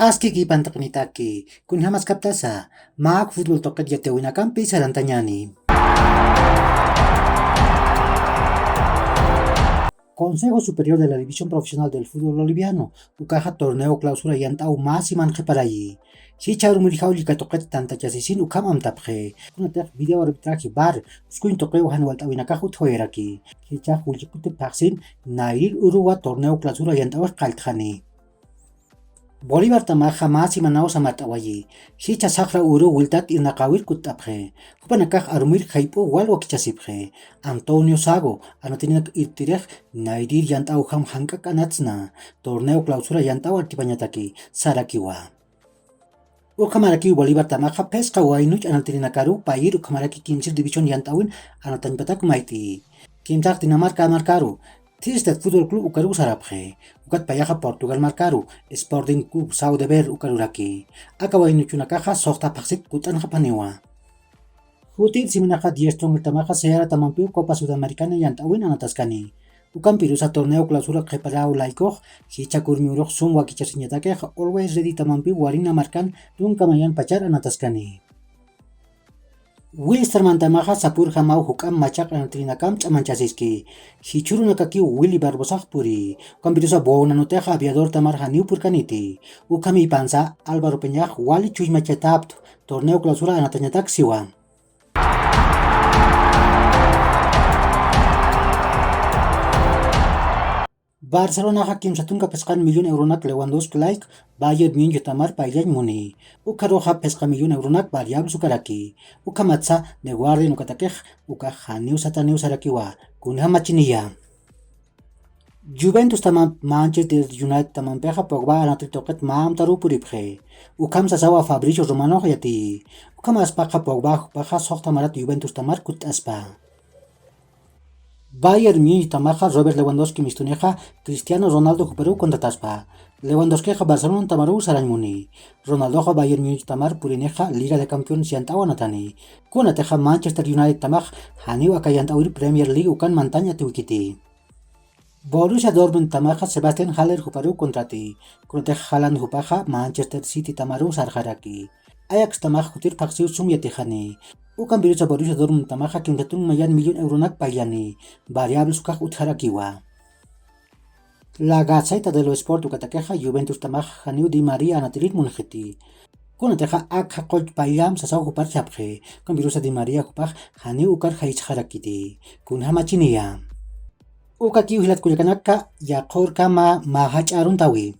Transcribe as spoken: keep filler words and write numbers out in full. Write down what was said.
Aski kipantaqnitaki, kunjamaskaptasa, maak fútbol tuqit yatiyawinakampi sarantañani. Consejo Superior de la División Profesional del Fútbol Boliviano, ukaxa torneo clausura yant'aw mä siman qhiparayi. Jichha arumir jawlli katuqit tantachasisin ukham amtapxi. Kunatix video arbitraje bar, uskuñ tuqiw jan walt'awinakax utjawayaraki. Jichhax willikutip phaxsin, nayrir uruwa torneo clausura yant'awix qalltxani. Bolívar tamaxa mä simanaw samart'awayi. Jichha saqra uru wiltat irnaqawir kutt'apxi. Jupanakax arumir jayp'u wal wakichasipxi. Antonio Sago, anatirinak irptirix, nayrir yant'aw jam jank'ak anatsna, torneo clausura yant'aw artipañataki, sarakiwa. Ukhamarakiw Bolívar tamaxa phisqa waynuch anatirinakaru payir ukhamaraki kimsir división yant'awin anatañpatak mayt'i. Kimsax Dinamarca markaru, Thisted Fútbol Club ukaru sarapxi. Ukat payaxa Portugal markaru, Sporting Club Sao de Ver ukaruraki. Aka waynuchunakaxa suxta phaxsit kutt'anxapxaniwa. Jutir siminaxa diez tronqitamaxa Ceará tamampiw Copa Sudamericana yant'awin anataskani. Ukampirusa torneo clausura qhiparaw laykux, jichha kurmi urux sum wakichasiñatakix Always Ready tamampiw Warina markan tunka mayan pachar anataskani. Wilstermann tamaxa sapur jamaw juk'am machaq anatirinakam ch'amanchasiski. Jichhürunakakiw Willy Barbosax puri. Ukampirusa Bouna Nutixa Aviador tamar janiw purkaniti. Ukhamipansa Álvaro Peñax wali chuymachataptu, torneo clausura anatañatak siwa. Barcelonaxa kimsa tunka phisqan millón euronak Lewandowski layk Bayern Munich tamar payllañ muni. Ukharuxa phisqa millón euronak variables ukaraki. Ukhamatsa The Guardian ukatakix, ukax janiw sataniw sarakiwa, kunjamachiniya. Juventus tamamp Manchester United tamampixa Pogba anatri tuqit mä amtaruw puripxi. Ukham sasawa Fabricio Romanox yatiyi. Ukhamaspaxa Pogba jupaxa suxta marat Juventus tamar kutt'aspa. Bayern Munich tamaxa Robert Lewandowski mistunixa Cristiano Ronaldo juparuw contrataspa. Lewandowskixa Barcelona tamaruw sarañ muni. Ronaldoxa Bayern Munich tamar purinixa Liga de Campeones yant'aw anatani. Kunatixa Manchester United tamax janiw aka yant'awir Premier League ukan mantañ atiwkiti. Borussia Dortmund tamaxa Sebastian Haller juparuw contrati. Kunatix Haaland jupaxa Manchester City tamaruw sarxaraki. Ajax tamax jutir phaxsiw sum yatixani. Ukampirusa Borussia Dortmund tamaxa kimsa tunka mayan millón euronak payllani. Variables ukax utjarakiwa. La Gazzetta dello Sport ukatakixa Juventus tamax janiw Di María anatirir munxiti. Kunatixa akxa qullp payllam sasaw jupar chhapxi. Ukampirusa Di María jupax janiw ukar jaychxarakiti. Kunjamachiniya. Ukakiw jilat kullakanaka, yaqhurkama mä jach'a aruntawi.